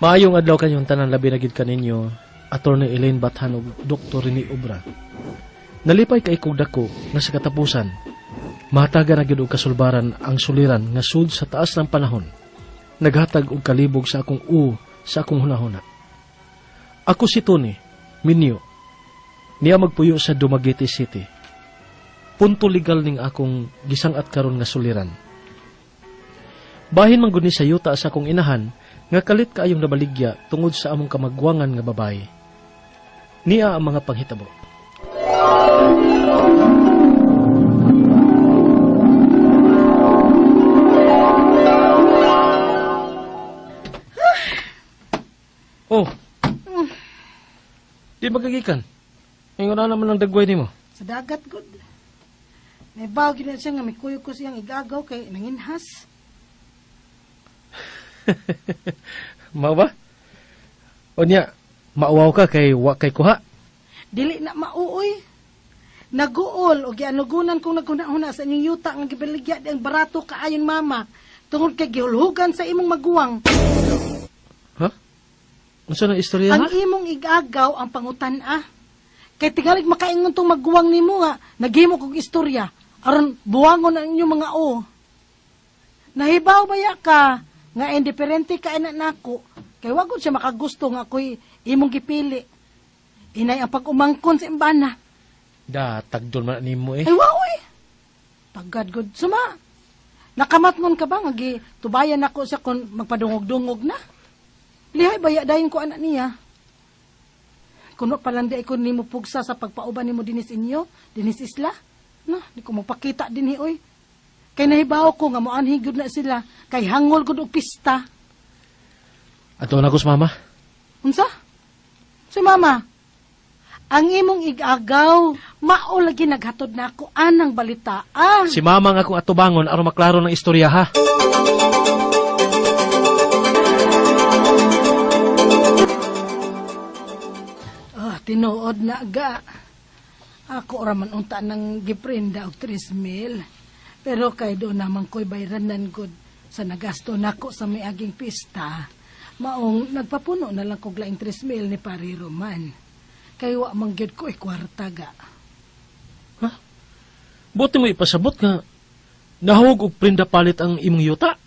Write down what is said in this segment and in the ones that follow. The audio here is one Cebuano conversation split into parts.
Maayong adlaw kanyong tanan, labi na gid kaninyo, Attorney Elaine Bathan ug Dr. Rene Obra. Nalipay kay kog dako nga sa katapusan, mahatagan na gyud og kasulbaran ang suliran nga sud sa taas ng panahon. Naghatag og kalibog sa akong sa akong hunahuna. Ako si Tony, minyo. Niya magpuyo sa Dumaguete City. Punto legal ning akong gisangat karon nga suliran. Bahin man gud ni sa yuta sa akong inahan nga kalit kaayong nabaligya tungod sa among kamagwangan nga babae. Niya ang mga panghitabo. Oh. Di magagikan. Ingon na naman ang dagway nimo. Sa dagat, good. May baw gina siya nga may kuyog ko siyang igagaw kay nanginhas. Mao ba? O niya, mauwaw ka kay wa kay kuha. Dili na mauoy. Naguol o gianugunan kong naghuna-huna sa inyong yuta nga gibaligya di ang barato kaayon mama tungod kay gihulhugan sa imong maguwang. Ha? Unsa na istorya Ang ha? imong igagaw ang pangutan-a. Kay tingalig makaingon tong maguwang nimo nga naghimo kog istorya aron buwangon ang inyong mga o. Nahibaw baya ka nga indiferente ka ana nako kay wa gud siya makagusto nga ako'y imong gipili. Inay ang pag-umangkon sa imbana. Da, tagdol man nimo eh. Ay wa oy. Pagad gud suma. Nakamatngon ka ba nga gitubayan nako siya kon magpadungog-dungog na? Lihay baya dayon ko anak niya. Kuno palang di ko nimo pugsa sa pagpauban nimo dinis inyo, dinis isla. Na, di ko mapakita dinhi oy. Kay nahibaw ko nga moanhi gyud na sila kay hangol gud og pista. Ato na ko sa mama. Unsa? Si mama. Ang imong igagaw, mao lagi naghatod nako anang balita. Ah. Si mama nga akong atubangon aron maklaro ng istorya ha. Ah, tinuod na ga. Ako ra man unta nang giprinda og 3 mil. Pero kay doon naman ko'y bayranan gud sa nagasto nako sa miaging pista. Maong nagpapuno na lang kog laing 3 mil ni Pare Roman. Kay wa man gyud ko kwarta ga. Ha? Buti mo ipasabot nga nahog og prinda palit ang imong yuta.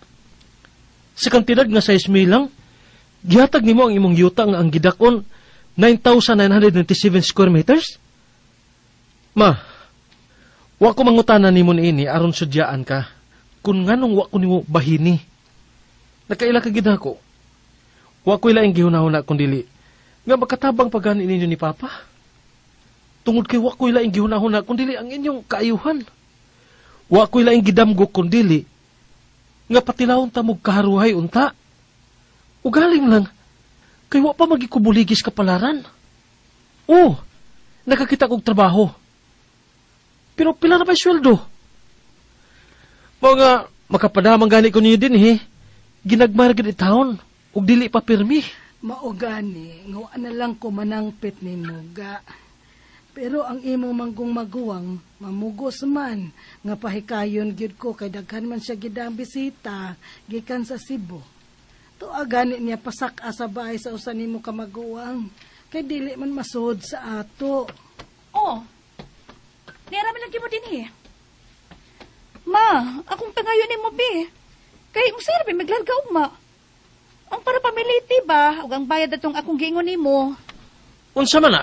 Sa kantidad nga 6 mil lang, gihatag nimo ang imong yuta nga ang gidakon 9,997 square meters? Ma, wa ko mangutana nimo niini aron sudyaan ka kun nganong wa ko nimo bahini. Nakaila ka gid ako. Wa ko ilaing gihunahuna kun dili nga makatabang pagani ninyo ni Papa. Tungod kay wa ko ilaing gihunahuna kun dili ang inyong kaayuhan. Wa ko ilaing gidamgo kun dili nga patilawon ta mog kaharuhay unta. Ugaling lang kay wa pa magikubuligis kapalaran. Oh, nakakita kog trabaho. Pero pila na ba'y sweldo? Mao nga, makapadamang gani ko niyo din eh. Ginagmar gid taon, ug dili pa pirmi. Mao gani, nga wa na lang ko manangpit ni Muga. Pero ang imong manggong maguwang, mamugos man, nga pahikayon gyud ko kay daghan man siya gidang bisita, gikan sa Cebu. Tuwa gani niya pasak-a sa bahay sa usa nimo ka maguwang, kay dili man masuod sa ato. Oh, nira man lagi mo din eh. Ma, akong pangayon ni mo, be. Kay unsa ra maglarga ugma. Ang para pamiliti ba, ug ang bayad atong akong giingon nimo. Unsa man na?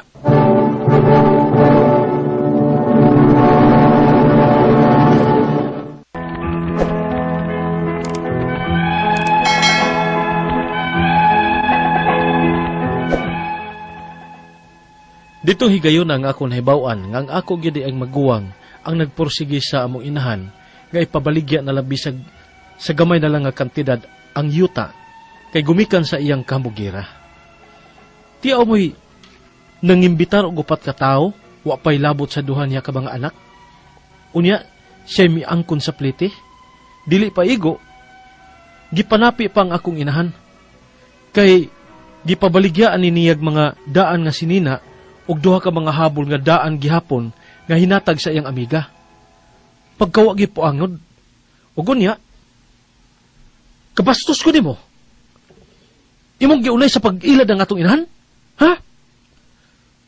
Dito higayon ang ako nahibaw-an nga ang ako gyud ang maguwang ang nagporsige sa among inahan nga ipabaligya na lang bisag sa gamay na lang nga kantidad ang yuta kay gumikan sa iyang kamugira. Tiyaw mo'y nangimbitar og upat ka tawo, wa pa'y labot sa duha niya ka mga anak. Unya, siya'y miangkon sa plite. Dili pa igo, gipanapi pa ang akong inahan. Kay gipabaligyaan ni niyag mga daan nga sinina og duha ka mga habol nga daan gihapon nga hinatag sa iyang amiga. Pagkawa gipuangod, ug unya, kabastos ko nimo. Imong giulay sa pag-ilad ang atong inahan? Ha?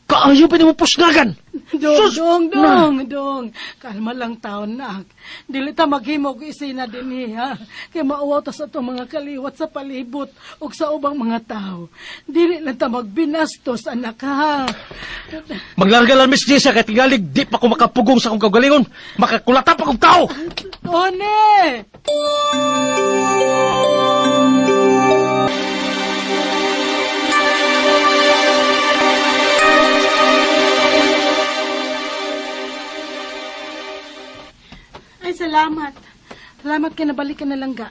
Kaayo pa nimo pusnagan! Dong, Sus! dong, Na! dong, dong. Kalma lang taon, nak. Dili ta maghimo og isina dinhi, ha? Kay mauwaw ta sa atong mga kaliwat sa palibot ug sa ubang mga tao. Dili lang ta magbinastos, anak, ha? Maglarga lang, Miss Jessa, kay tingalig, di pa ko makapugong sa akong kaugalingon. Makakulata pa kong tao! Tony! Ay, salamat. Salamat kay nabalik ka na langga.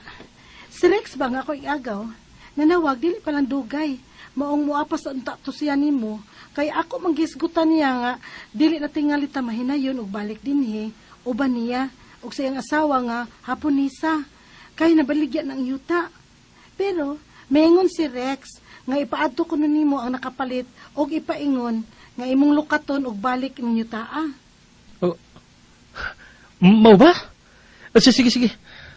Si Rex ba nga ako iagaw? Nanawag, dili palang dugay. Maong muapas ang to siya nimo. Kay ako manggisgutan niya nga, dili na tingali ta mahinayon og balik dinhi. Uban niya, og sa iyang asawa nga, Haponisa. Kay nabaligya ng yuta. Pero, maingon si Rex, nga ipaadto ko nimo ang nakapalit og ipaingon nga imong lukaton og balik ng yutaa. Oh. Mao ba? Ah, sige, sige, sige.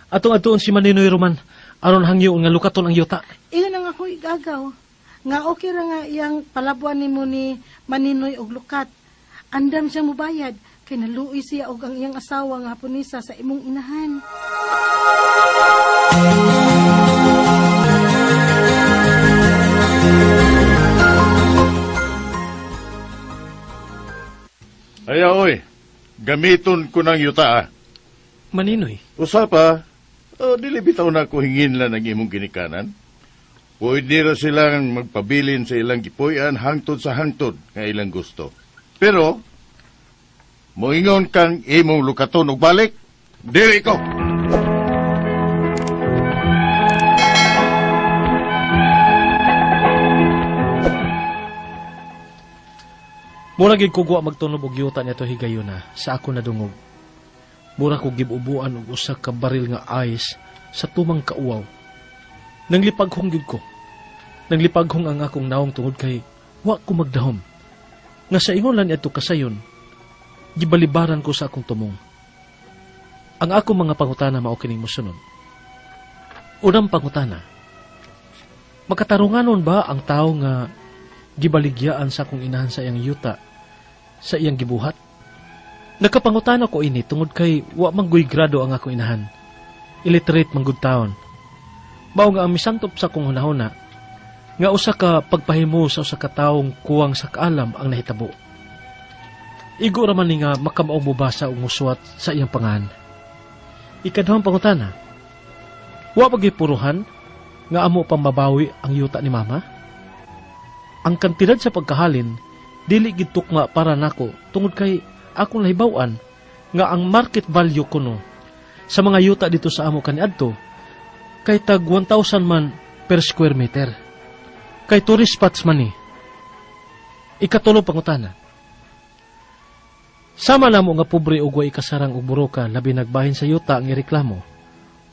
Atong atuon si Maninoy Roman. Aron hangyo nga lukaton ang yuta. Ingon ang ako igagaw. Nga okay ra nga iyang palabuan nimo ni Maninoy og lukat. Andam siya mubayad kay naluoy siya og ang iyang asawa nga Haponisa sa imong inahan. Ayaw, oy. Gamiton ko ng yuta, ah. Maninoy. Usa pa, oh, dili bitaw na ko hingin lang ang imong ginikanan. Pwede ra silang magpabilin sa ilang gipuy-an hangtod sa hangtod nga ilang gusto. Pero, moingon kang imong lukaton og balik, dili ko. Mura gid ko guwa magtunob og yuta niya to higayuna sa ako nadungog. Mura ko gibubuan og usa ka baril nga ice sa tumang kauwaw. Nanglipaghong gid ko. Nanglipaghong ang akong naong tungod kay wa ko magdahom. Nga sa ingon lang niadto kasayon, gibalibaran ko sa akong tumong. Ang akong mga pangutana mao kining mosunod. Unang pangutana, makatarunganon ba ang tawo nga gibaligyaan sa akong inahan sa iyang yuta, sa iyang gibuhat? Nakapangutana ko ini tungod kay wa man guy grado ang akong inahan. Illiterate man gud taon. Mao nga ang misantop sa akong hunahuna nga usa ka pagpahimo sa usa ka tawong kuwang sa kaalam ang nahitabo. Igo ra man ni nga makamaong mobasa og musuwat sa iyang pangan. Ikaduhang pangutana, wa ba gipuruhan nga amo pang mabawi ang yuta ni mama? Ang kantidad sa pagkahalin dili gid tukma para nako tungod kay akong nahibaw-an nga ang market value kuno sa mga yuta dito sa amo kaniadto kay tag 1,000 man per square meter. Kay tourist spots man ni. Ikatulo pangutana. Sama namo nga pobre ug way ikasarang og buroka labi nagbahin sa yuta ang ireklamo.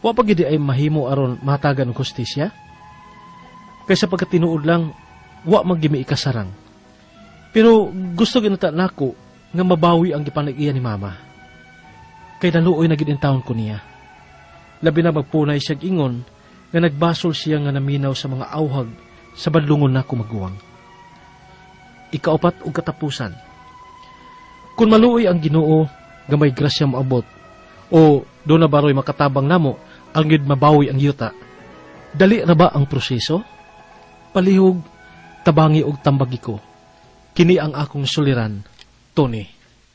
Wa pa gid ay mahimo aron matagan og hustisya? Kaysa pagkatinuod lang wa man gimi ikasarang. Pero gusto ginata nako nga mabawi ang gipanag-iya ni mama. Kay naluoy na gid intawon ko niya. Labi na magpunay siyag ingon nga nagbasol siya nga naminaw sa mga awhag sa badlungon nako maguwang. Ikaupat og katapusan. Kung maluoy ang Ginoo nga may grasya moabot o do na baroy makatabang namo ang gid mabawi ang yuta. Dali ra ba ang proseso? Palihog, tabangi og tambagi ko. Kini ang akong suliran, Tony.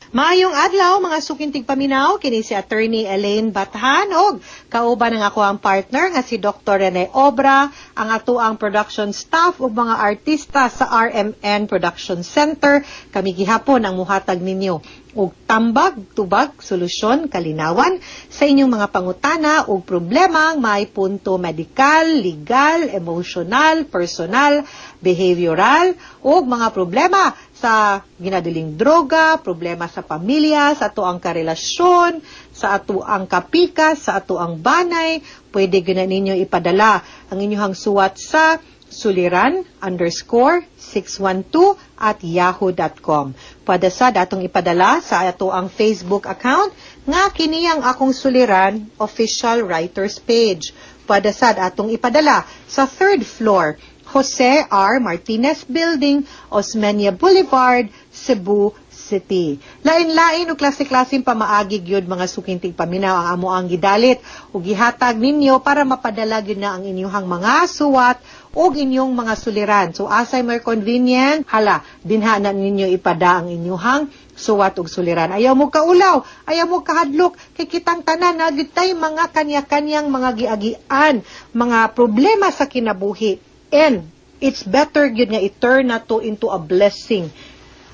Maayong adlaw mga sukintig paminaw kini si Attorney Elaine Bathan og kauban ang ako ang partner nga si Dr. Rene Obra, ang atoang production staff ug mga artista sa RMN Production Center. Kami gihapon ang muhatag ninyo og tambag, tubag, solusyon, kalinawan sa inyong mga pangutana ug problemang may punto medikal, legal, emotional, personal, behavioral ug mga problema sa ginaduling droga, problema sa pamilya, sa ato ang karelasyon, sa ato ang kapikas, sa ato ang banay, pwede gyud na ninyo ipadala ang inyong suwat sa suliran_612@yahoo.com. Pwede sa datong ipadala sa ato ang Facebook account nga kini ang akong suliran official writers page. Pwede sad atong ipadala sa third floor, Jose R. Martinez Building, Osmeña Boulevard, Cebu City. Lain-lain ug klase-klaseng pamaagi gyud, mga suking tigpaminaw, ang amo ang gidalit ug gihatag ninyo para mapadala gyud na ang inyong mga suwat ug inyong mga suliran. So asay more convenient, hala, dinha na ninyo ipada ang inyong suwat ug suliran. Ayaw mo kaulaw, ayaw mo kahadlok, kay kitang tanan na gyud tay mga kanya-kanyang mga giagian, mga problema sa kinabuhi. And it's better gyud nga i-turn na to into a blessing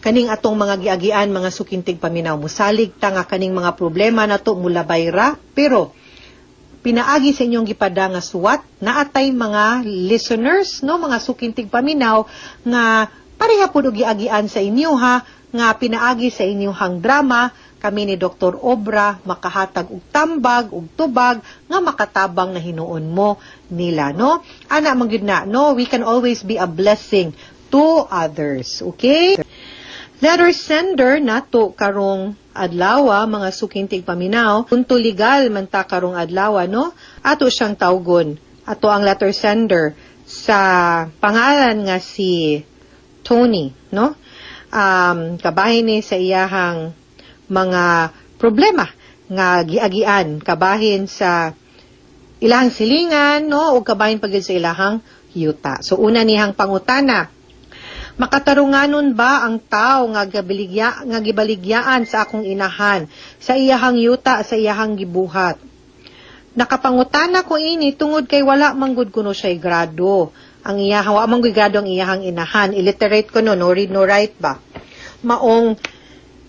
kaning atong mga giagian, mga suking tigpaminaw. Musalig ta nga kaning mga problema nato mulabay ra, pero pinaagi sa inyong gipada nga suwat, naatay mga listeners, no, mga suking tigpaminaw nga pareha pud og giagian sa inyo ha, nga pinaagi sa inyong drama, kami ni Dr. Obra makahatag og tambag og tubag nga makatabang na hinuon mo nila, no? Ana man gyud na, no? We can always be a blessing to others, okay? Letter sender nato karong adlaw, mga suking tigpaminaw, punto legal man ta karong adlaw, no? Ato siyang tawgon. Ato ang letter sender sa pangalan nga si Tony, no? Kabahin ni sa iyahang mga problema nga giagian kabahin sa ilahang silingan, no, ug kabahin pagid sa ilahang yuta. So una niyang pangutana: "Makatarunganon ba ang tao nga gabiligya nga gibaligyaan sa akong inahan sa iyahang yuta sa iyahang gibuhat? Nakapangutana ko ini tungod kay wala manggod kuno siya'y grado. Ang iyahang wa man gud grado ang iyahang inahan, illiterate kuno, no read no write ba. Maong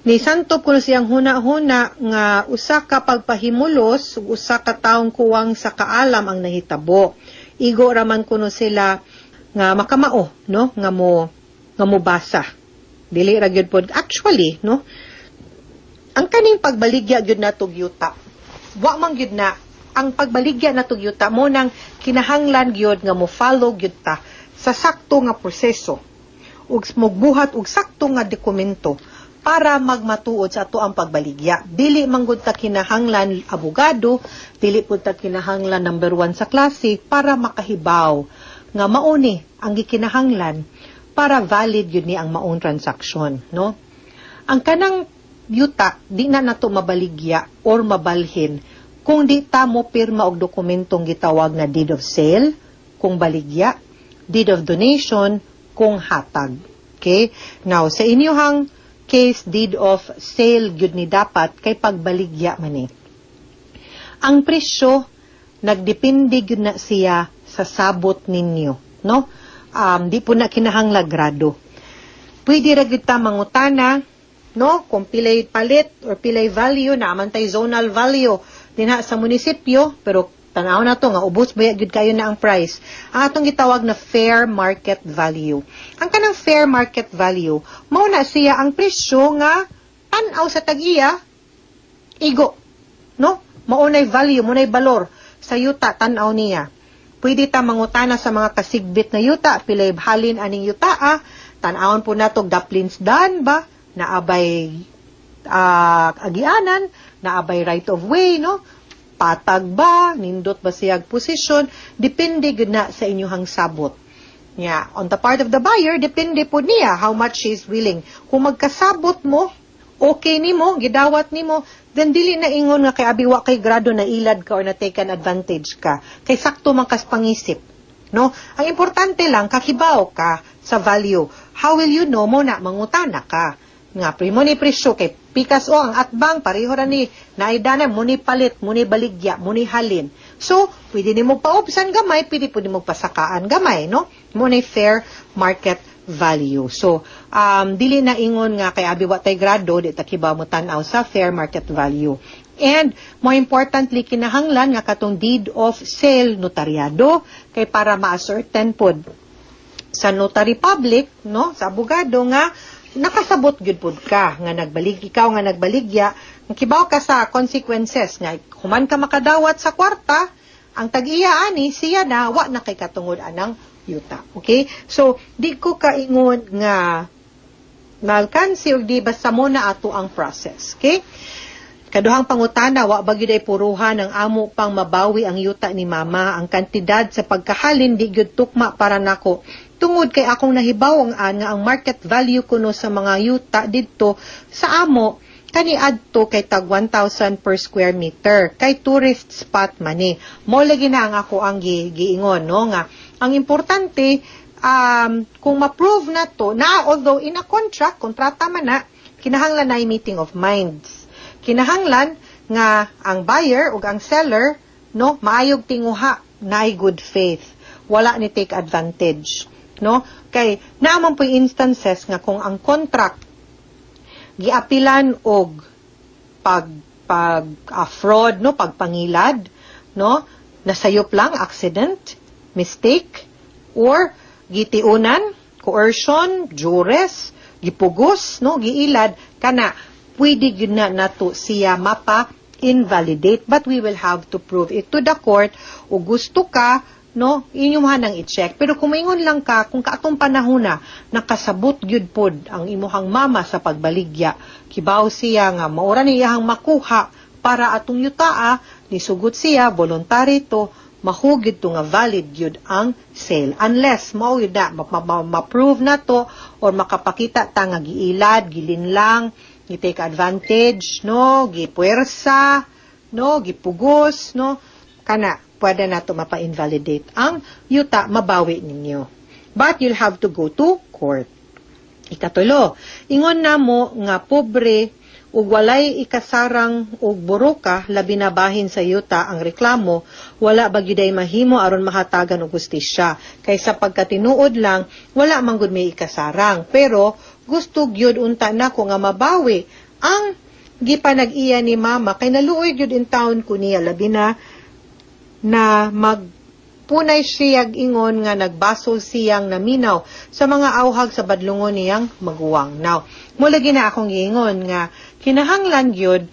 nisantop kuno siyang huna-huna nga usa ka pagpahimulos ug usa ka taong kuwang sa kaalam ang nahitabo. Igo raman kuno sila nga makamao, no, nga mobasa. Dili ra gyud pod actually, no? Ang kaning pagbaligya gyud natog yuta. Wa man gyud na ang pagbaligya natog yuta mo nang kinahanglan gyud nga mo follow gyud ta sa sakto nga proseso ug mugbuhat og sakto nga dokumento para magmatuod sa ato ang pagbaligya. Dili man gud ta kinahanglan abogado, dili pud ta kinahanglan number one sa klase para makahibaw nga mauni ang gikinahanglan para valid yun ni ang maong transaction, no? Ang kanang yuta, di na nato mabaligya or mabalhin kung di ta mo pirma og dokumentong gitawag na deed of sale kung baligya, deed of donation kung hatag. Okay? Now, sa inyong case, deed of sale gyud ni dapat kay pagbaligya man ni. Ang presyo nagdepende gyud na siya sa sabot ninyo, no? Di po na kinahanglan grado. Pwede ra gyud ta mangutana, no, kung pilay palit or pilay value na man tay zonal value dinha sa munisipyo, pero tanaw na to nga ubos baya gyud kayo na ang price. Ang atong gitawag na fair market value. Ang kanang fair market value, mao na siya ang presyo nga tan-aw sa tag-iya igo, no? Mao nay value, mao nay balor sa yuta tan-aw niya. Pwede ta mangutana sa mga kasigbit na yuta, pilay halin aning yuta ah, tan-awon po nato daplins dan ba, naabay agianan, naabay right of way, no? Patag ba, nindot ba siyag posisyon, depende gud na sa inyong sabot. Yeah, on the part of the buyer, depende po niya how much she is willing. Kung magkasabot mo, okay nimo, gidawat nimo, then dili na ingon nga kay abi wa kay grado na ilad ka or na taken advantage ka. Kay sakto man kas pangisip. No? Ang importante lang, kakibaw ka sa value. How will you know mo na mangutana ka? Nga primo ni presyo kay pikas o ang atbang pareho ra ni naidana mo ni palit, mo ni baligya, mo ni halin. So, pwede nimo paubsan gamay, pwede pud nimo pasakaan gamay, no? Mo ni fair market value. So, dili na ingon nga kay abi wa tay grado, di ta kibaw mo tan-aw sa fair market value. And more importantly, kinahanglan nga katong deed of sale notaryado kay para ma-ascertain pod sa notary public, no, sa abogado nga nakasabot gyud pod ka nga nagbalig ikaw nga nagbaligya, kibaw ka sa consequences nga human ka makadawat sa kwarta, ang tag-iya ani siya na wa na kay katungod anang yuta. Okay? So di ko kaingon nga nalkansi og di basta mo na ato ang process. Okay? Kaduhang pangutana, wa ba gyud ay puruhan ang amo pang mabawi ang yuta ni mama? Ang kantidad sa pagkahalin di gyud tukma para nako. Tungod kay akong nahibaw ang an nga ang market value kuno sa mga yuta didto sa amo kaniadto kay tag 1,000 per square meter kay tourist spot man ni. Mo lagi na ang ako ang giingon, no, nga ang importante kung ma-prove na to na, although in a contract, kontrata man na, kinahanglan na meeting of minds, kinahanglan nga ang buyer ug ang seller, no, maayog tinguha, naay good faith, wala ni take advantage, no, kay naa man po'y instances nga kung ang contract giapilan og pag pag fraud, no, pagpangilad, no, nasayop lang, accident, mistake, or gitiunan, coercion, duress, gipugos, no, giilad kana, pwede gyud na nato siya mapa invalidate, but we will have to prove it to the court. O gusto ka, no, inyong nang i-check. Pero kung maingon lang ka, kung kaatong panahon na nakasabot gyud pod ang imuhang mama sa pagbaligya, kibaw siya nga maura ni iyahang makuha para atong yutaa, nisugot siya voluntary to, mahugid to nga valid gyud ang sale unless mao gyud na ma-prove na to or makapakita ta nga giilad, gilinlang, gi-take advantage, no, gipuwersa, no, gipugos, no, kana pwede na to mapa-invalidate ang yuta, mabawi ninyo, but you'll have to go to court. Ikatulo, ingon namo nga pobre ug walay ikasarang ug buroka, labi na bahin sa yuta ang reklamo, wala ba gyud ay mahimo aron mahatagan og hustisya? Kay sa pagkatinuod lang, wala man gud may ikasarang, pero gusto gyud unta nako nga mabawi ang gipanag-iya ni mama kay naluoy gyud in town ko niya, labi na na magpunay siyag ingon nga nagbasol siyang naminaw sa mga awhag sa badlungon niyang maguwang. Now, mula na akong giingon nga kinahanglan gyud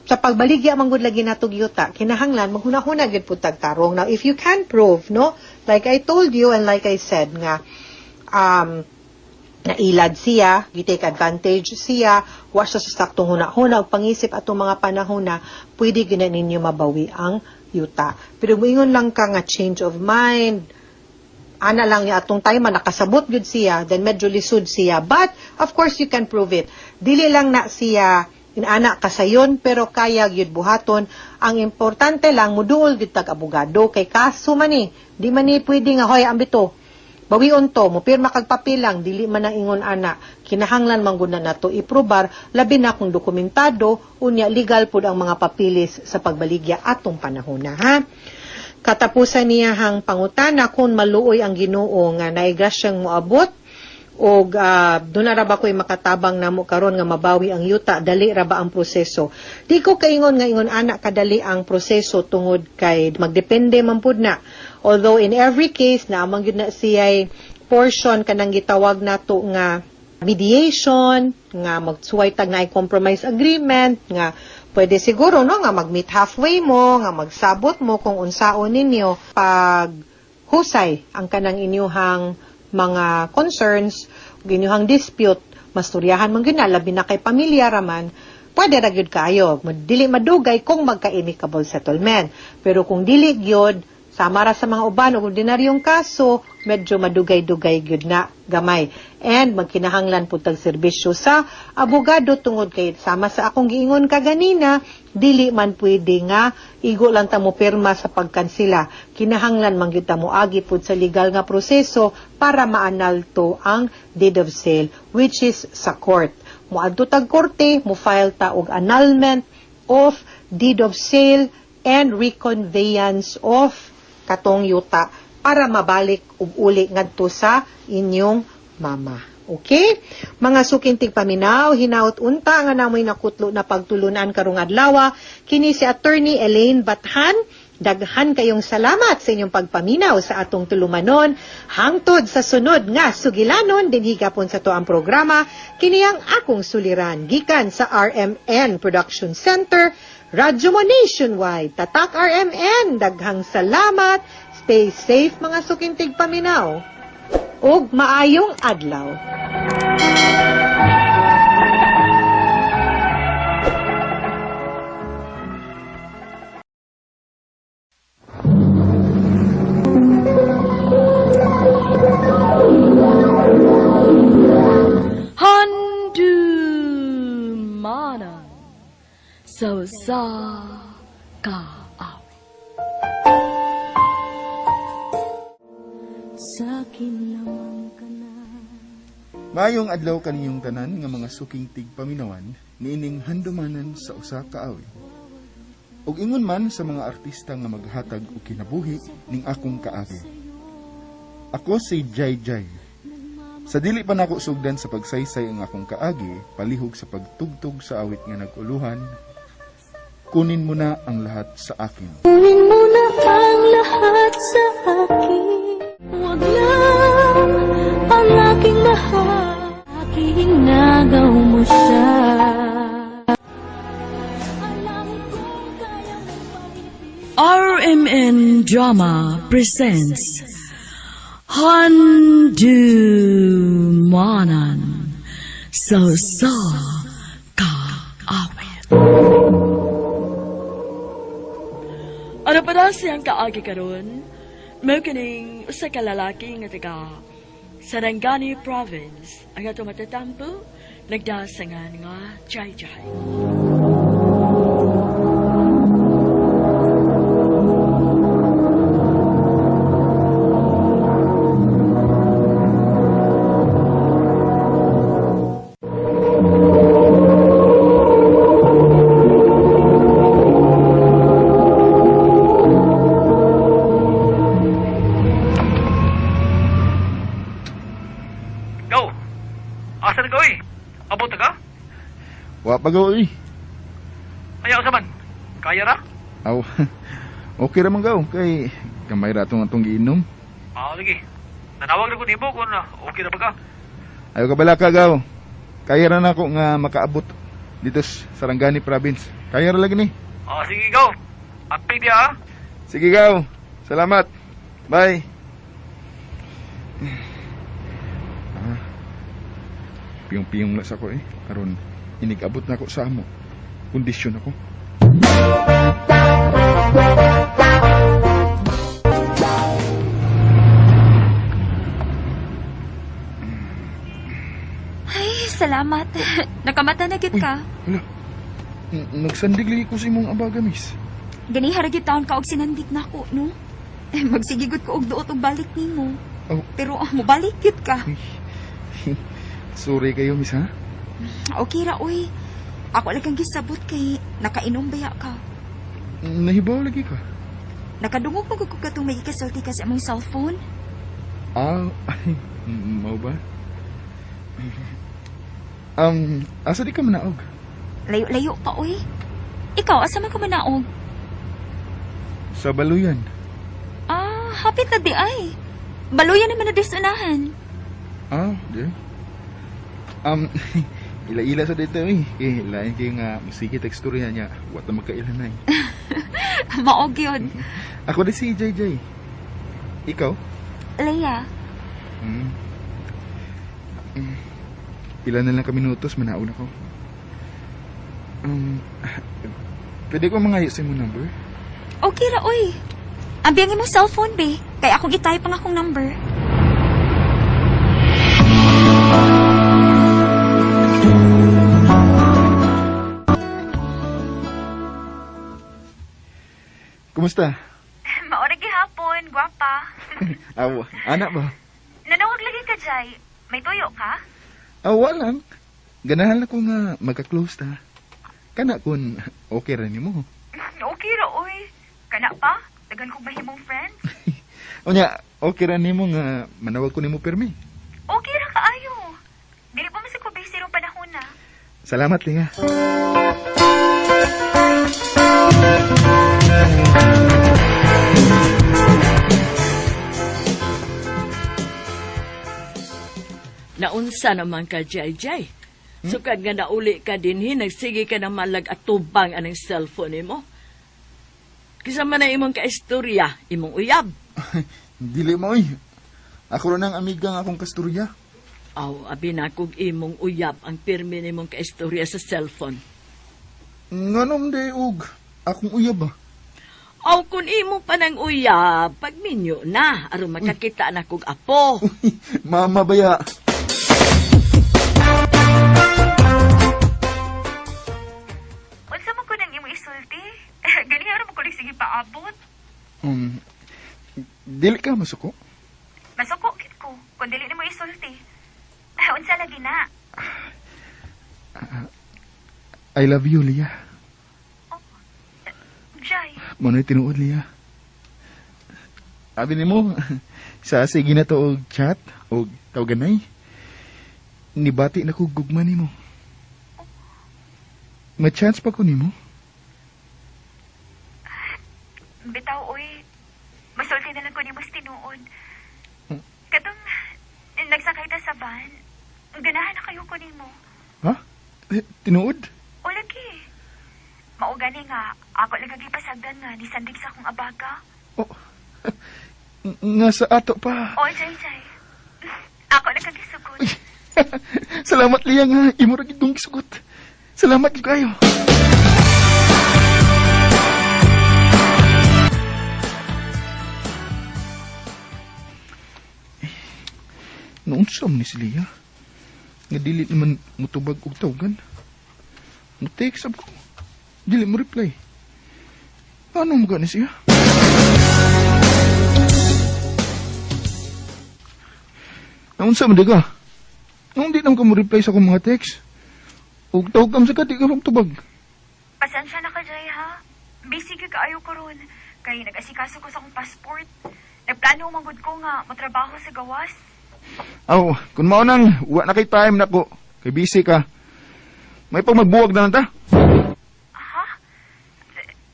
sa pagbaligya man gud lagi natog yuta, kinahanglan maghuna-huna gyud pud tag tarong. Now, if you can prove, no, like I told you and like I said nga nailad siya, gi-take advantage siya, wa siya sa saktong huna-huna ug pangisip atong mga panahon na, pwede gyud na ninyo mabawi ang yuta. Pero muingon lang ka nga change of mind, ana lang niya atong time nakasabot gyud siya, then medyo lisod siya. But, of course, you can prove it. Dili lang na siya inana kasayon, pero kaya gyud buhaton. Ang importante lang, muduol gyud tag abogado kay kaso man ni. Di man ni pwede nga, "Hoy, ambito, bawion to, mo pirma kag papel lang." Dili man ang ingon ana. Kinahanglan man gud na nato iprobar, labi na kung dokumentado, unya legal pud ang mga papilis sa pagbaligya atong panahon na, ha. Katapusan niya hang pangutana, kung maluoy ang Ginoo nga naay grasyang moabot og doon na ra ba ko'y makatabang namo karon nga mabawi ang yuta, dali ra ba ang proseso? Di ko kaingon nga ingon ana kadali ang proseso tungod kay magdepende man pud na. Although in every case na amang gyud na siya'y portion kanang gitawag nato nga mediation, nga magsuway tag naay compromise agreement, nga pwede siguro, no, nga mag-meet halfway mo, nga magsabot mo kung unsaon ninyo pag husay ang kanang inyuhang mga concerns ug inyuhang dispute, masturyahan man gyud na, labi na kay pamilya raman, pwede ra gyud kayo. Dili madugay kung magka-amicable settlement. Pero kung dili gyud, sama ra sa mga uban og ordinaryong kaso, medyo madugay-dugay gyud na gamay. And magkinahanglan pud tag serbisyo sa abogado tungod kay sama sa akong giingon kaganina, dili man pwede nga igo lang ta mo pirma sa pagkansila. Kinahanglan man gyud ta moagi pud sa legal nga proseso para ma-annul to ang deed of sale, which is sa court. Moadto tag korte, mo file ta og annulment of deed of sale and reconveyance of katong yuta para mabalik ug uli ngadto sa inyong mama. Okay? Mga suking tigpaminaw, hinaot unta nga namoy nakutlo na pagtulunan karong adlaw. Kini si Attorney Elaine Bathan. Daghan kayong salamat sa inyong pagpaminaw sa atong tulumanon. Hangtod sa sunod nga sugilanon dinhi gapon sa atoang programa, kini ang Akong Suliran, gikan sa RMN Production Center, Radyo Mo Nationwide. Tatak RMN, daghang salamat. Stay safe, mga suking tigpaminaw. Ug maayong adlaw. Sa usa ka awit. Maayong adlaw kaniyong tanan nga mga suking tigpaminawan niining handumanan sa usa ka awit. Ug ingon man sa mga artista nga maghatag og kinabuhi ning akong kaagi. Ako si Jai Jai. Sa dili pa nako sugdan sa pagsaysay ang akong kaagi, palihog sa pagtugtog sa awit nga nag-uluhan, kunin mo na ang lahat sa akin. Kunin mo na ang lahat sa akin. Huwag lang ang aking mahal. Aking nagaw mo siya. RMN Drama presents Handumanan sa usa ka awit. Ano pa daw siyang kaagi karon? Mao kining usa ka lalaki nga taga Sarangani Province ang ato matatampo nagdasangan nga Jai Jai. Go! Asa na ka, oy? Abot na ka? Wa pa gaw, oy. Ayaw sa man. Kaya ra? Aw. Okay ra man gaw kay gamay ra atong atong giinom. Ah, lagi. Nanawag na ko nimo kung okay na ba ka? Ayo ka bala ka gaw. Kaya ra nako nga makaabot dito sa Sarangani Province. Kaya ra lagi ni. Ah, sige, go. Apig diya, ah. Sige gaw. Salamat. Bye. Piyong-piyong na sa ko eh. Aron inig-abot na ako sa amo. Kondisyon ako. Ay, salamat. Nakamata na gid ka. Hala. Nagsandig lagi ko sa imong abaga, miss. Ganiha ra gid taon ka og sinandig nako, no? Eh, magsigigod ko og duot og balik nimo. Oh. Pero mobalik gid ka. Sorry kayo, miss, ha? Okay ra oy. Ako lang kang gisabot kay nakainom baya ka. Nahibaw lagi ka. Nakadungog mo ko katong may ikasulti ka sa imong cellphone. Ah, ay, mao ba? Asa di ka manaog? Layo-layo pa oy. Ikaw asa man ka manaog? Sa Baluyan. Ah, hapit na di ay. Baluyan naman na di sa unahan. Ah, di. Ila-ila sa dito eh. Eh, lain kayo nga, musiki teksturya niya. Wata magkailan eh. Maog yun. Ako di si JJ. Ikaw? Leia, Ilan na lang kami minutos, manaog na ko. Pwede ko mangayo sa imong number? Okay ra oy. Ambi ang imong cellphone be. Kay akong i-type ang akong number. Kumusta? Maura gihapon, gwapa. Aw, anak ba? Nanawag lagi ka, Jai. May tuyo ka? Aw, lang. Ganahan ako nga magka-close ta. Kana kun okay ra nimo. Okay ra oy. Kana pa? Daghan kong mahimong friends. Unya, okay ra nimo nga manawag ko nimo pirmi. Okay ra kaayo. Dili pa man sa ko busy rong panahon na. Salamat, Linga. Naunsa naman ka, Jai Jai. Sukad nga nauli ka dinhi, nagsige ka na malag at tubang anang cellphone nimo. Kisa man na imong kaistorya, imong uyab. Dili mo oy. Ako ra nang amiga nga akong kasturya. Aw, abi na kog imong uyab ang pirmi nimong kaistorya sa cellphone. Nganom de og akong uyab ba? Aw, kun imo pa nang uyab, pagminyo na, aron makakita na kog apo. Mama baya. Unsa man ko nang Dili ka masuko? Masuko gid ko kung dili nimo isulti. Unsa lagi na? I love you, Lia. Oh, Jai. Mano'y tinuod, Lia. Abi nimo, sa sige na to og chat og tawganay. Nibati na ko gugma nimo. Ma-chance pa ko nimo? Bitaw, oy. Masulti na lang ko nimo sa tinuod. Katong nagsakay ta sa van, ganahan na kayo ko nimo. Ha? Tinuod? O lagi. Mao gani nga, ako lang gipasagdan nga nisandig sa akong abaga. Oh. Nga sa ato pa. Oy, Jai, Jai. Ako lang kagisugot. Salamat, Lia, nga imo ra gid kong gisugot. Salamat gid kayo. Noon sa ni si Lia, nga dili naman mutubag og tawgan. Mo-text sab ko. Dili mo reply. Ano mo gani siya? Naunsa man diga? Nung di naman ka mo reply sa akong mga text. Og tawag ka sa ka, di ka magtubag. Pasensya na ka, Jai, ha? Busy ka kaayo ko ron. Kay nag-asikaso ko sa akong passport. Nagplano manggod ko nga matrabaho sa gawas. Aw, kung mao nang wa na kay time nako, kay busy ka. May pag magbuwag na lang ta. Ha?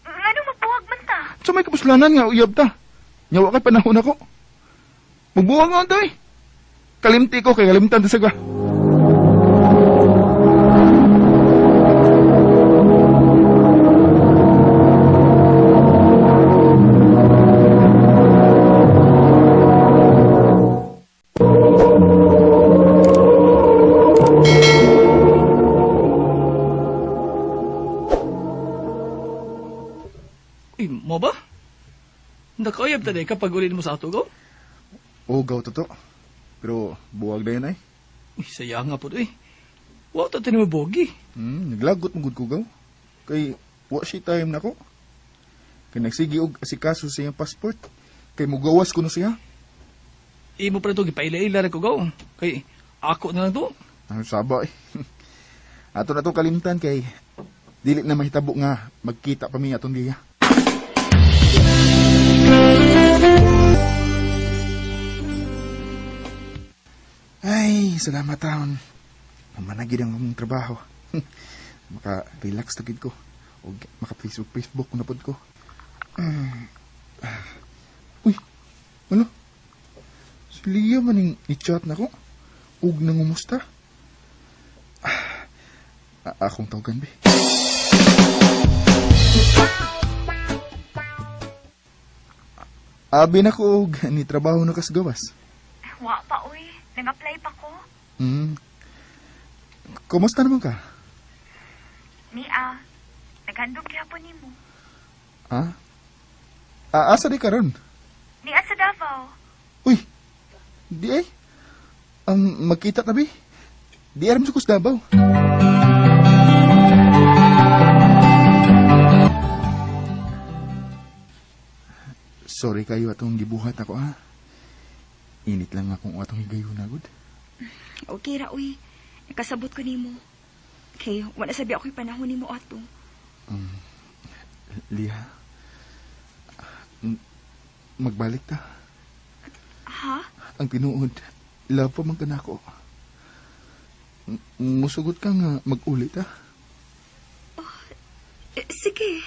Ngano magbuwag man ta? So may kapuslanan nga uyab ta. Nya wa kay panahon ako. Magbuwag nga ta eh. Kalimti ko kay kalimtan ta sa ka. Uy, mo ba? Nakauyab ta day kapag ulit mo sa ato, go? Oo, gaw toto. Pero buwag na yun ay. Uy, saya nga po eh. Wa ta tinimo bogi. Naglagot mo gud ko gaw. Kay wa siya time nako. Kay nagsige og asikaso sa iyang passport. Kay mugawas ko na siya. Imo pa ito gipaila-ila ra ko gaw. Kay ako na lang to. Ang saba eh. Ato na to kalimtan kay dili na mahitabo nga magkita pa mi atong diya. Ay, salamat taon. Managid ang among trabaho. Maka-relax na gid ko. O maka-Facebook-Facebook ko na pod ko. Uy, ano? Si Lia man yung i-chat na ko. Ug nangumusta. Akong tawagan, be. Abi na ko og ni trabaho na kasgawas. Wa pa, uy. Nang-apply pa ko. Kumusta naman ka? Nia, naghandom gihapon nimo. Ha? Asa di karon? Nia sa Davao. Uy, di ay. Magkita tabi. Di aram sa Davao. Sorry kayo atong gibuhat ako, ha? Init lang akong atong higayon na, gud. Okay ra, uy. Nakasabot ko nimo. Kay, wala sabi ako'y panahon nimo ato. Lia, magbalik ta. Ha? Ang tinuod, love pa man ka nako. Musugot ka nga mag-ulit, ha? Oh, sige.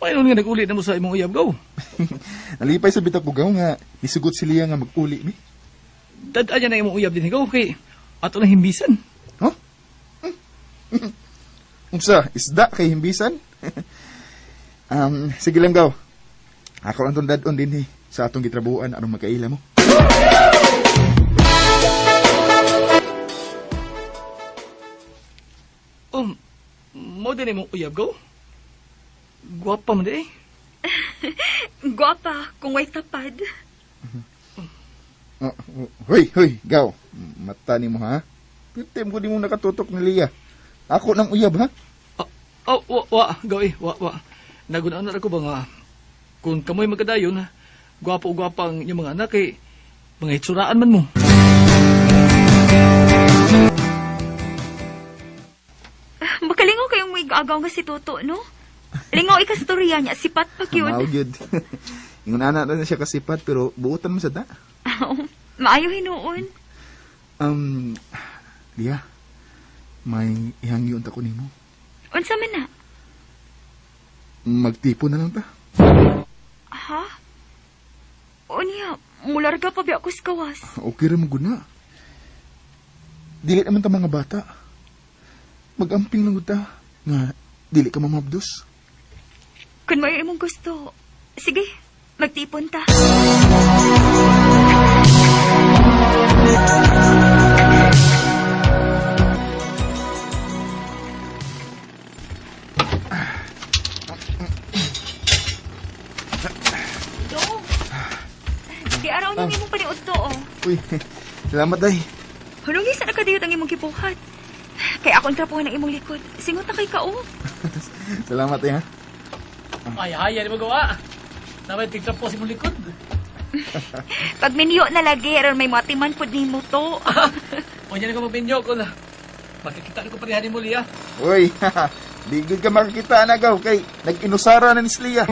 Paano nga nag-uli na mo sa imong uyab, gaw? Nalipay sa bitag ko, gaw, nga nisugot si Lia nga mag-uli, mi. Dadaan niya na imong uyab din, gaw, kay ato na himbisan. Huh? Unsa, isda kay himbisan? Sige lang, gaw. Ako lang tong dadon din, sa atong gitrabuhan aron magkaila mo. Mo din imong uyab, gaw? Gwapa man di eh. Gwapa, kung way tapad. Oh, hoy, hoy, gaw. Mata ni mo, ha? Pitim ko di mo nakatutok ni Lia. Ako nang uyab, ha? Oh, wa, wa, gawi, wa, wa. Nagunaan na ko ba nga, kung kamoy magkadayon, gwapo o gwapa ang inyong mga anak, eh, mga hitsuraan man mo. Makalingaw kayong may agaw nga si Toto, no? Lingaw ikastorya niya, sipat pa yun. Mao gyud. Ingon ana na siya kasipat pero buotan mo sa da. Maayo hinuon. Lia, may ihangyo unta ko nimo. Unsa man na? Magtipo na lang ta. Ha? Unya, mularga pa biya ako sa kawas. Okay ra mo guna. Dili naman ta mga bata. Magamping lang ta nga dili ka mamabdos. Kun mayo imong gusto, sige, magtipon ta. Dong, di araw nang imong paniud to, oh. Uy, salamat day. Hunungi sa nakadiyot ang imong gibuhat. Kay akong trapuhan ang imong likod. Singot na kay kao. Salamat eh, ha. Ay, ay, ano magawa? Namay tigtrapo si mong likod. Pag minyo na lagi, aron may matiman pud nimo to. O yan ko magminyo ko na. Makikita ko pareha ni mo, Lia. Uy, di gud ka makikita na gaw kay nag-inusara na ni Lia.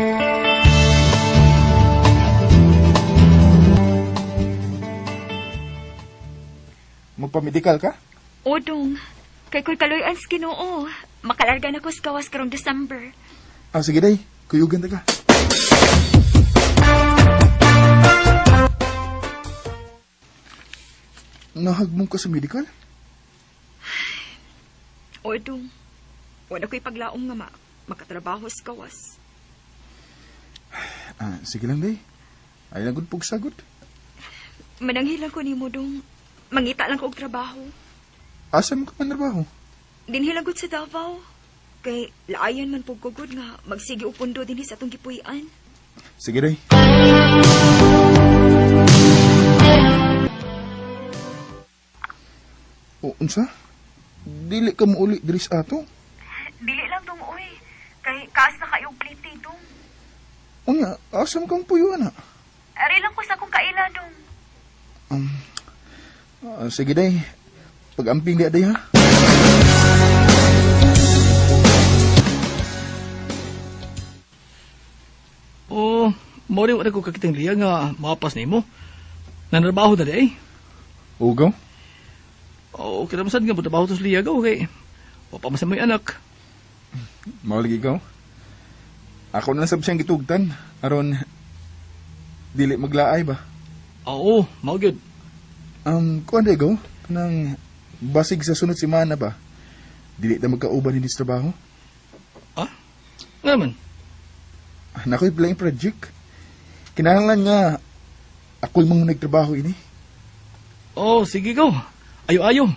Magpamedikal ka? Odong, kay ko'y kaloy-an sa Ginoo. Makalarga na ko sa kawas karong December. Ah, sige day, kuyugan ta ka. Nahagmong ka sa medical? Odong, wala ko'y paglaom nga makatrabaho sa kawas. Ah, sige lang day. Ay lang gud pugsagot. Mananghilang ko nimo dong. Mangita lang ko og trabaho. Asa mo ka man trabaho? Dinhi lang gud sa Davao. Kay laayan man pug ko gud nga magsige og pundo dinhi sa atong gipuy-an. Sige day. O, unsa? Dili ka muuli diri sa ato? Dili lang dong oy. Kay kaas na kayo og plite dong. Unya, asa mo kang puyo na? Ari lang ko sa akong kaila dong. Sige day. Pag-amping di day ha. Oh, mo rin wala ko kakitang Lia nga mapas nimo. Nanarbaho na di ay. Ugaw? Oo, okay naman sad nga trabaho to sa Lia gaw kay wa pa man sa may anak. Mao lagi ikaw. Ako na lang sab siyang gitugtan aron dili maglaay ba. Oo, mao gyud. Kuan day gaw nang basig sa sunod semana ba. Dili ta magkauban ini sa trabaho. Ah? Nga man. Nakoy playing project. Kinahanglan nga ako'y mga nagtrabaho ini. Oh, sige gaw. Ayo-ayo.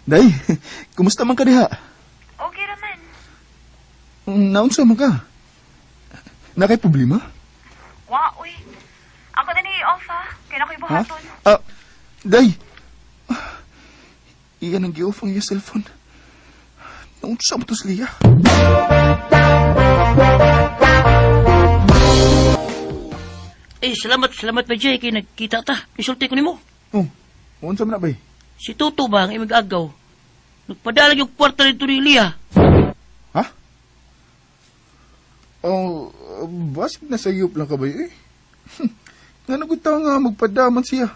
Day, kumusta man ka diha? Okay ra man. Naunsa man ka? Nakay problema? Wa oy. Ako na ni off ha. Kay nakoy Ha? buhaton. Ah, Day. Iyan ang gi-off ang iyang cellphone. Naunsa mo to si Lia? Eh, salamat, salamat ba, Jay, kay nagkita ta. Isulti ko nimo. Oh, unsa man na bay? Si Toto ba ang imong agaw? Nagpadala yung kwarta nito ni Lia. Ha? Oh, basig na sa iyop lang ka ba eh? Nga nagutaw nga magpadaman siya.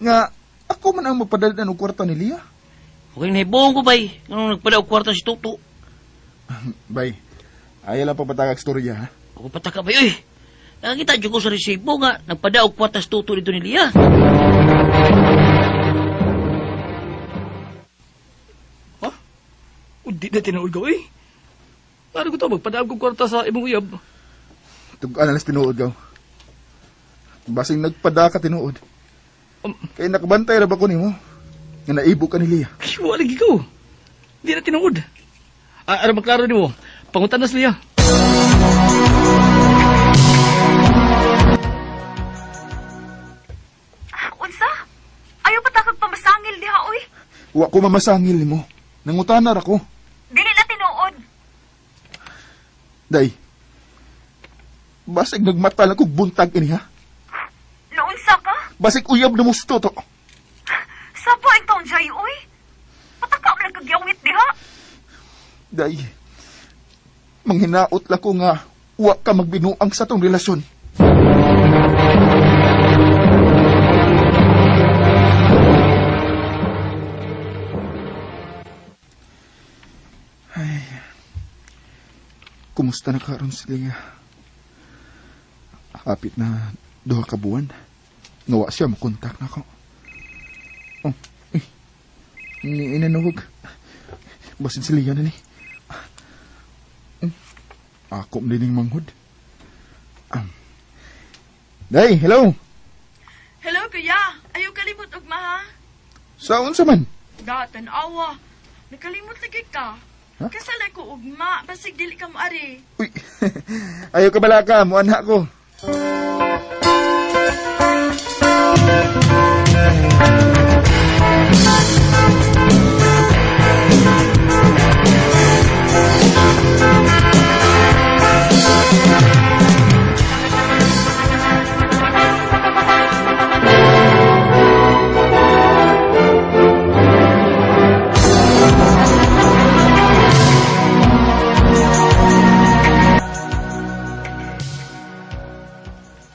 Nga, ako man ang magpadala ng kwarta ni Lia. Okay, nahibuong ko, bay. Anong nagpada og kwarta si Toto? Bay, ayaw lang papatagag storya, ha? Ako pataka, bay, uy. Nakakita dyan ko sa resibo nga, nagpada og kwarta si Toto dito ni Lia. Ha? Di na tinuod gaw eh. Ano ko to, magpadaog og kwarta sa imong uyab. Tugaan na lang tinuod gaw. Basing nagpada ka tinuod. Kaya nakabantay ra ba ko nimo? Nga naibo ka ni Lia. Ay, wala lagi ko. Di na tinuod. Ah, aron maklaro nimo, pangutan na si Lia. Wa ko mamasangil nimo. Nangutana ra ko. Dili na tinuod. Day. Basig nagmata lang kog buntag ini ha. Naunsa ka? Basig uyab na musto to. Saba ang taon, Jay, oy. Pataka man lang kagyawit diha. Day. Manghinaot la ko nga wa ka magbinuang sa tong relasyon. Ay. Kumusta na karon si Leah? Hapit na 2 ka buwan. Nawa siya mokontak na ko. Oh, eh. Ni inanuhog. Basin si Leah na ni. Ako mlining manghod. Day, hello. Hello, kuya. Ayaw kalimot og ma, ha? Saon sa man? Da, tanawa. Nakalimot lagi ka. Ha? Kasal ko ugma, basig dili ka moari. Uy, ayaw ka bala ka, muanha ko.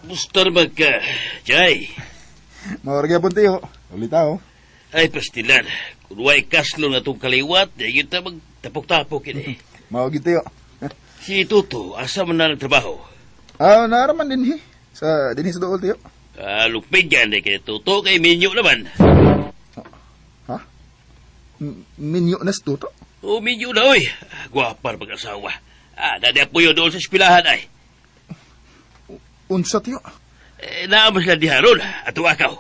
Buster magka, Jay. Mawarag yapon tiyo. Ulitaw. Ay, pastilan. Kung way kaslo na itong kaliwat, di yun ta magtapok-tapok ini. Mawag tiyo. Si Tuto, asa man na nagtrabaho? Ah, naaraman din hi. Sa, din sa dool tiyo. Ah, lupig yan. Di kaya Tuto kay minyo naman. Ha? Minyo na si Tuto? O, minyo na, oy. Gwapar mag-asawa. Ah, dadi po yun doon sa eskwelahan ay. Unsa tiyo? Eh, naamo sila diha ron. Ato akaw.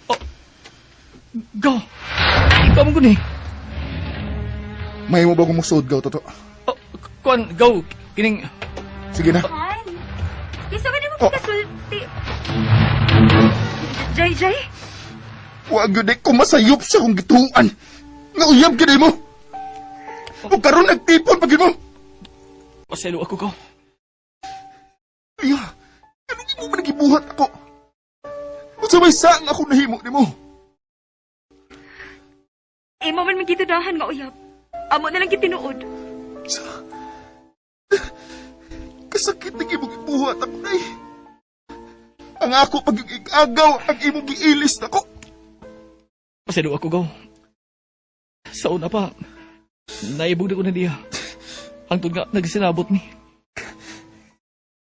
Oh. Go! Ikaw mo guni. May mo ba gumusod, Gaw, Toto? Oh, kuan, Gaw, kining... Sige na. Han, isa ba nimo pagkasulti? Jay, Jay? Wag yun eh, kumasayop sa kong gituan. Nga uyab gid mo. O karon nagtipon pag mo. Paselo ako, Gaw. Iya, anong imo man nagibuhat ako? Unsa may saang ako nahimo nimo? Imo man magitudahan nga uyab. Amo na lang gitinuod. Sa... Kasakit ng imong ibuhat ako, day. Ang ako pag-igagaw ang imong giilis nako. Paselo ako, Gaw. Sa una pa, naibog na ko na diya. Hangtod nga, nagsinabot ni.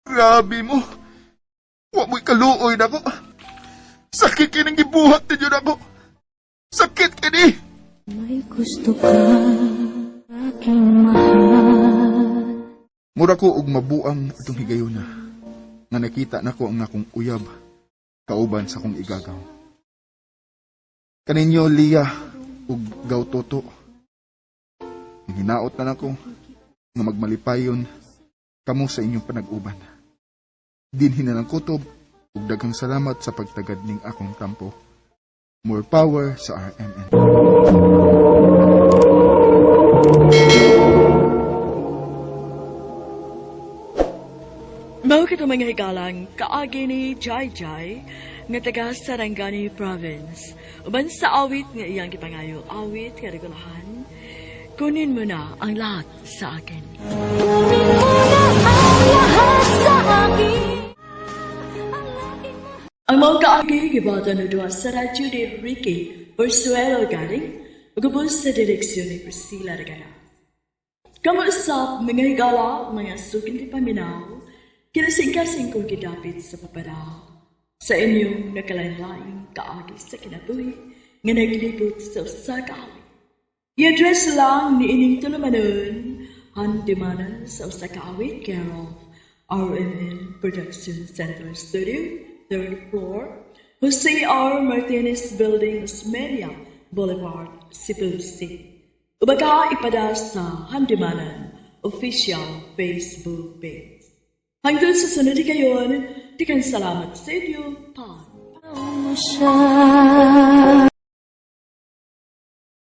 Grabe mo. Wa mo'y kaluoy nako. Sakit kining gibuhat ninyo nako. Sakit kini. May gusto ka, aking mahal. Mura ko og mabuang atong higayuna nga nakita nako ang akong uyab kauban sa akong igagaw. Kaninyo Lia ug Gaw Toto. Hinaot na nako nga magmalipayon kamo sa inyong panag-uban. Dinhi na lang kutob ug daghang salamat sa pagtagad ning akong tampo. More power sa RMN. Mao kito mga higalang kaagi ni Jai Jai nga taga Sarangani Province. Uban sa awit nga iyang gipangayo, awit nga regulahan, kunin mo na ang lahat sa akin. Kunin mo na ang lahat sa akin. Ang mga kaagi gibata na duha sa radyo ni Ricky Borsuelo galing ug sa direksyon ni Priscilla Regala. Kamuusap mga higala, mga sukin ti paminaw, kinasingkasing kong gidapit sa papadao. Sa inyong nakalain-laing kaagi sa kinabuhi nga naglibot sa usa ka awit. I-address lang ni ining tulumanon, handumanan sa usa ka awit, care of RMN Production Center Studio, 3rd floor, Jose R. Martinez Building, Osmeña Boulevard, Cebu City. Ubaga ipada sa Handumanan official Facebook page. Hangtod sa sunod higayon, daghang salamat sa inyo. Pa. Mo siya.